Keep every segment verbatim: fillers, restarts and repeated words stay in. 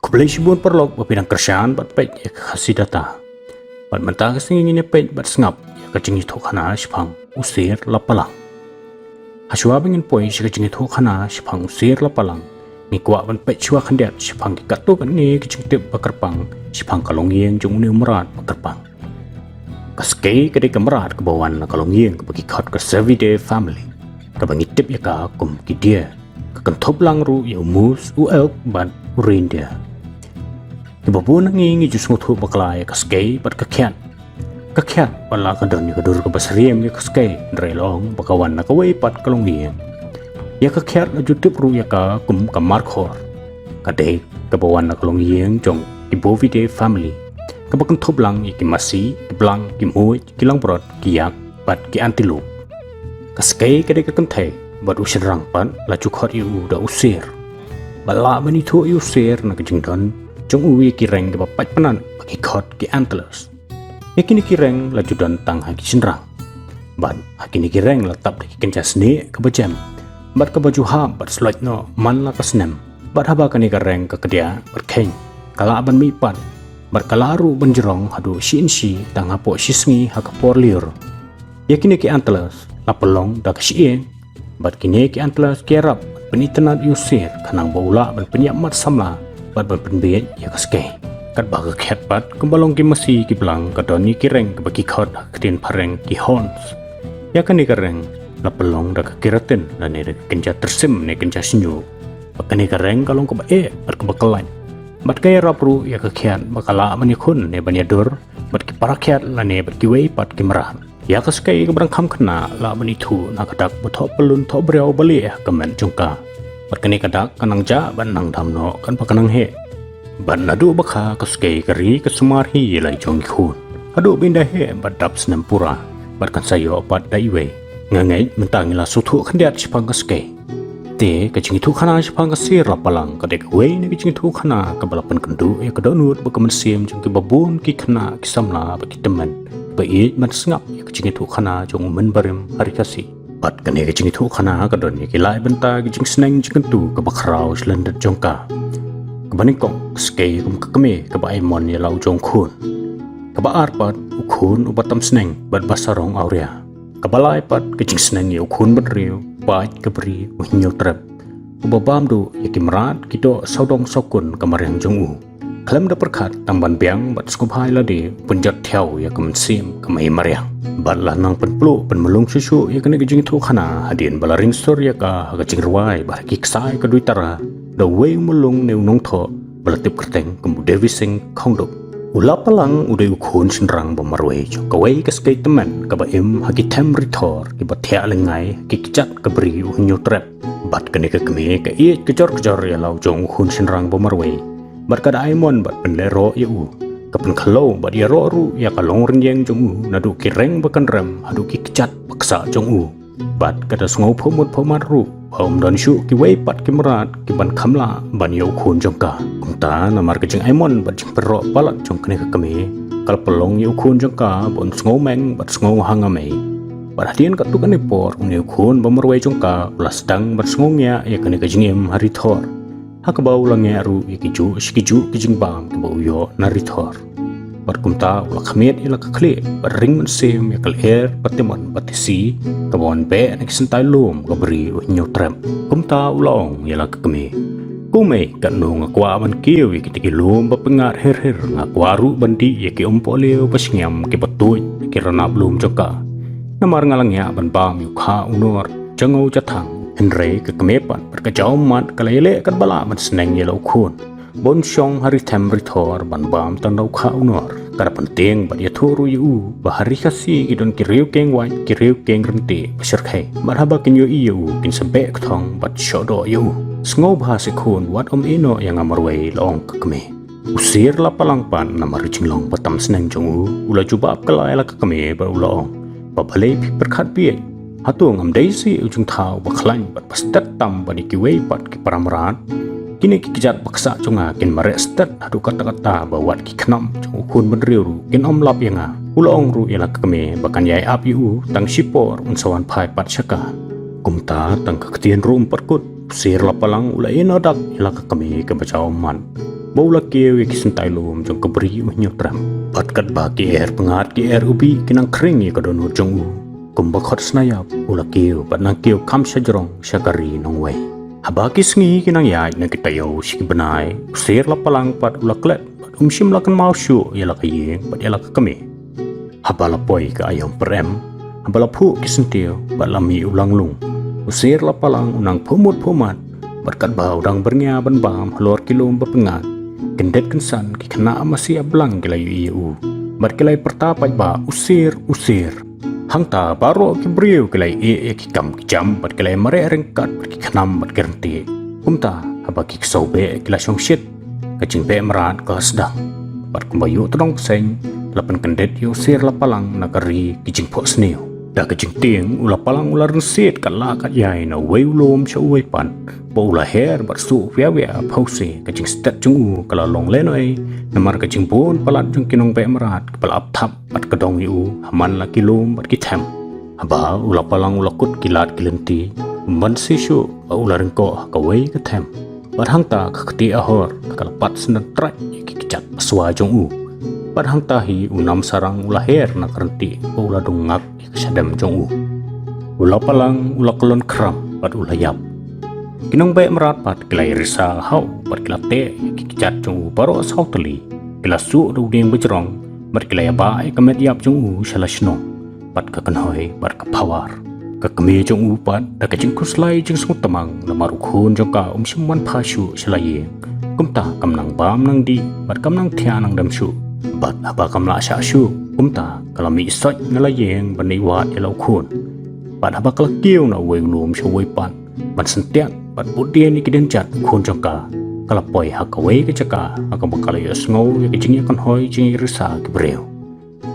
Khublei shibun paralok ba phi dang kyrshan bad peit ïa ka Khasi Data. Bad mynta ka sngi ngin ïa peit bad sngap ïa ka jingïathuhkhana shaphang u Sir Lapalang. Hashwa ba ngin poi sha ka jingïathuhkhana shaphang u Sir Lapalang, ngi kwah ban peit shuwa khyndiat shaphang ki katto katne ki jingtip ba kyrpang shaphang ka longïing jong une u mrad ba kyrpang. Ka Skei ka dei ka mrad kaba wan na ka longïing kaba ki khot ka cervidae family, kaba ngi tip ïa ka kum ki deer. Ka kynthup lang ruh ïa u moose, u elk bad u reindeer. Kiba bun na ngi ngi ju sngewthuh bakla ïa ka skei bad ka khiat. Ka khiat pat la ka don ïa ka dur kaba syriem ïa ka skei, hynrei la ong ba ka wan na kawei pat ka longïing. Ïa ka khiat la ju tip ruh ïa ka kum ka markhor. Ka dei kaba wan na ka longïing jong ki Bovidae family, kaba kynthup lang ïa ki masi, ki blang, ki muid, ki langbrot, ki yak bad ki antelope. Ka skei ka dei ka kynthei bad u shynrang pat la ju khot ïa u da u Sir. Bad lah ban ithuh ïa u Sir na ka jingdon jong u ïa ki reng kiba pait pnat ba ki khot ki antlers. Ïa kine ki reng la ju don tang ha ki shynrang. Bad ha kine ki reng la tap da ki kynja snieh kaba jem bad kaba ju hap bad sloit noh man la ka snem. Bad haba kane ka reng ka kdiah bad kheiñ, ka lah ban mih pat bad ka lah ruh ban jrong haduh shi inshi tang hapoh shi sngi ha ka por lyiur. Ïa kine ki antlers la pynlong da ka shyieng, bad kine ki antlers ki ïarap ban pynitynnad ïa u Sir khnang ba u lah ban pynïap mat samla bad ban pynbieit ïa ka skei. Katba ka khiat pat kumba long ki masi ki blang ka don ïa ki reng kaba ki khot ha ka ktien phareng ki horns. Ïa kane ka reng la pynlong da ka keratin lane da ka kynja tyrsim ne kynja shñiuh. Bad kane ka reng ka long kaba eh bad kaba kyllait. Bad ka ïarap ruh ïa ka khiat ba ka lah ban ïakhun ne ban ïadur bad ki para khiat lane bad kiwei pat ki mrad. Ïa ka skei kaba dang kham khynnah lah ban ithuh na ka dak ba thoh pyllun thoh briaw ba lieh ha ka met jong ka. Bad kane ka dak ka nang jah bad nang dam noh katba ka nang heh. Bad naduh ba kha ka skei ka ri ka sumar hi ïa la i jong i khun. Haduh ba ynda heh bad dap snem pura bad kan sa ïoh pat da iwei. Nga ngeit mynta ngi la sngewthuh khyndiat shaphang ka skei. Te ka jingïathuhkhana shaphang ka Sir Lapalang ka dei kawei na ka jingïathuhkhana kaba la pynkynduh ïa ka dohnud bad ka mynsiem jong kiba bun ki khynnah ki samla bad ki tymmen ba ïeit ban sngap ïa ka jingïathuhkhana jong u mynbarim ha ri Khasi. Bad kane ka jingïathuhkhana ka don ïa ki lai bynta ki jingsneng jingkyntu kaba khraw shlyndet jong ka. Kaba nyngkong, ka skei kum ka kmie kaba ai mon ïa la u jong u khun. Kaba ar pat, u khun uba tam sneng bad ba sarong awria. Kaba lai pat, ka jingsneng ïa u khun bynriew, pait, ka bri, u hynñiewtrep, uba bam duh ïa ki mrad, ki doh, sawdong sawkun ka mariang jong u. Khlem da pyrkhat tang ban biang bad sngewbha ïa lade, u pynjot thiaw ïa ka mynsiem ka mei mariang. Bad la nang pynpluh pynmulung shuh shuh ïa kane ka jingïathuhkhana hadien ba la ring sur ïa ka ha ka jingrwai bad ha ki ksai ka duitara da uwei u mulung ne u nongthoh ba la tip kyrteng kum u Devi Singh Khongdup. U Lapalang u dei u khun shynrang ba marwei jong kawei ka skei tymmen kaba im ha ki them rithor kiba thiah lyngngai ha ki kjat ka bri u hynñiewtrep. Bad kane ka kmie ka ïeit kjor kjor ïa la u jong u khun shynrang ba marwei. Bad ka da ai mon bad pynlehroh ïa u. Ka pynkhloh bad ïaroh ruh ïa ka longrynïeng jong u naduh ki reng ba kynrem haduh ki kjat ba ksah jong u. Bad ka da sngew phuhmut phuhmat ruh ba um don shuh kiwei pat ki mrad kiban kham lah ban ïa u khun jong ka. Kumta namar ka jingai mon bad jingpynroh palat jong kane ka kmie, ka la pynlong ïa u khun jong ka ba un sngew meng bad sngew hangamei. Bad hadien katto katne por une u khun ba marwei jong ka u la sdang ban sngew ngiah ïa kane ka jingim ha rithor. Ha kaba u la ngiah ruh ïa kijuh shi kijuh ki jingbam kiba u ïoh na rithor. Bad kumta u la khmied ïa la ka khlieh bad ring mynsiem ïa ka lyer bad timon bad tisi kaba wan beh na ki syntai lum ka bri u hynñiewtrep. Kumta u la ong ïa la ka kmie, ko mei, katno nga kwah ban kiew ïa kita ki lum ba pyngngad hir hir, nga kwah ruh ban dih ïa ki umpohliew ba shngiam kiba tuid na ki ranab lum jong ka. Namar nga la ngiah ban bam ïa u kha u nor, jangew jathang. Hynrei ka kmie pat bad ka jaw ummat ka la ïaleh katba lah ban sneng ïa la u khun ba un shong ha ri them ri thor ban bam tang da u kha u nor. Ka da pyntieng bad ïathuh ruh ïa u ba ha ri Khasi ki don ki riew keng wait, ki riew keng ryntieh ba shyrkhei, bad haba kin ïohi ïa u kin sa beh kthong bad shoh doh ïa u. Sngewbha se khun, wat ym ïeh noh ïa nga marwei, la ong ka kmie. U Sir Lapalang pat namar ka jinglong ba tam sneng jong u, u la jubab kylla ïa la ka kmie bad u la ong ba balei phi pyrkhat bieit. Hato ngam dei seh u jingthaw ba khlaiñ bad ba stet tam bad ïa kiwei pat ki para mrad? Kine ki kjat ba ksah jong nga kin mareh stet haduh katta katta ba wat ki khnam jong u khun bynriew ruh kin ym lap ïa nga. U la ong ruh ïa la ka kmie ba kan ïai ap ïa u tang shipor un sa wan phai pat sha ka. Kumta tang ka ktien ruh ym pat kut, u Sir Lapalang u la ïeh noh dak ïa la ka kmie kaba jaw ummat. ba u la kiew ïa ki syntai lum jong ka bri u hynñiewtrep. Bad katba ki er pyngngad ki er u bih ki nang khring ïa ka dohnud jong u, kumba khot snaiap u la kiew bad nang kiew kham shajrong sha ka ri nongwei. Haba ki sngi ki nang ïaid na ki taïew sha ki bnai, u Sier Lapalang pat u la klet bad um shym la kynmaw shuh ïa la ka ïing bad ïa la ka kmie. Haba la poi ka aïom pyrem, haba la phuh ki syntiew bad la mih u langlung, u Sier Lapalang u nang phuh mut phuh mat. Bad katba u dang byrngia ban bam halor ki lum ba pyngngad, kyndit kynsan ki khynnah masi ïa blang ki la ïohi ïa u. Bad ki la pyrta paidbah, u Sier, u Sier. Hangta baroh ki briew ki la ïeh ïa ki kam ki jam bad ki la mareh ryngkat bad ki khnam bad ki ryntih. Kumta haba ki ksew beh ki la shongshit, ka jingbeh mrad ka la sdang. Bad kumba ïoh tnong bseiñ, la pynkyndit ïa u Sier Lapalang na ka ri ki jingphohsniew. Da ka jingtieng u Lapalang u la rynsied kat lah kat ïai na uwei u lum sha uwei pat, ba u la her bad suh wiawiah phewse ka jingstet jong u ka la long lehnohei, namar ka jingbun palat jong ki nongbeh mrad kiba la ap thap bad kdong ïa u ha man la ki lum bad ki them. Haba u Lapalang u la kut ki lad ki lynti, um banse shuh ba u la ryngkoh ha kawei ka them. Bad hangta ka kti ahor ka la pat sngewthuh ïa ki kjat paswa jong u. Bad hangta hi u Namsarang u la her na ka ryntih ba u la dung ngak ïa ka shadem jong u. U Lapalang u la kyllon khram bad u la ïap. Ki nongbeh mrad pat ki la ïarisa haoh bad ki la teh ïa ki kjat jong u baroh saw tylli. Ki la suh da u dieng bajrong bad ki la ïabah ïa ka met ïap jong u sha la shnong, bad ka kynhoi bad ka phawar. Ka kmie jong u pat da ka jingkhuslai jingsngewtmang namar u khun jong ka um shym wan phai shuh sha la ïing. Kumta kam nang bam nang dih bad kam nang thiah nang dem shuh. Bad haba kam lah shah shuh, kumta ka la mih soit na la ïing ban ïeh wad ïa la u khun. Bad haba ka la kiew na uwei u lum sha uwei pat ban syntiat bad bud dien ïa ki dienjat u khun jong ka, ka la poi ha kawei ka jaka ha kaba ka la ïohsngew ïa ka jingïakynhoi jingïarisa ki briew.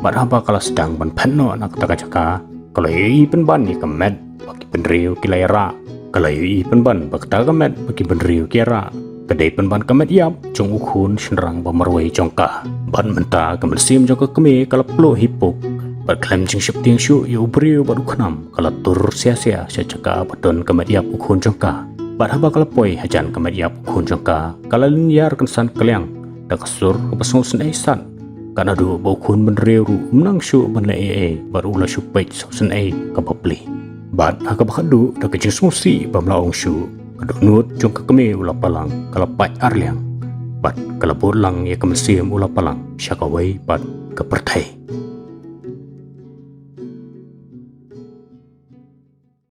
Bad haba ka la sdang ban phet noh na kata ka jaka, ka la ïohi pynban ïa ka met ba ki bynriew ki la ïarah. Ka la ïohi pynban ba kata ka met ba ki bynriew ki ïarah ka dei pynban ka met ïap jong u khun shynrang ba marwei jong ka. Bad mynta ka mynsiem jong ka kmie ka la pluh hipuk. Bad khlem jingsheptieng shuh ïa u briew bad u khnam, ka la tur sia sia sha jaka ba don ka met ïap u khun jong ka. Bad haba ka la poi hajan ka met ïap u khun jong ka, ka la lynñiar kynsan kylliang da ka sur kaba sngewsynei sat. Ka naduh ba u khun bynriew ruh um nang shuh ban leh ei ei bad u la shu peit sngewsynei kaba plie. Bad ha kaba khatduh da ka jingsngewsih bym la ong shuh, ka dohnud jong ka kmie u Lapalang ka la pait arliang. Bad ka la bud lang ïa ka mynsiem u Lapalang sha kawei pat ka pyrthei.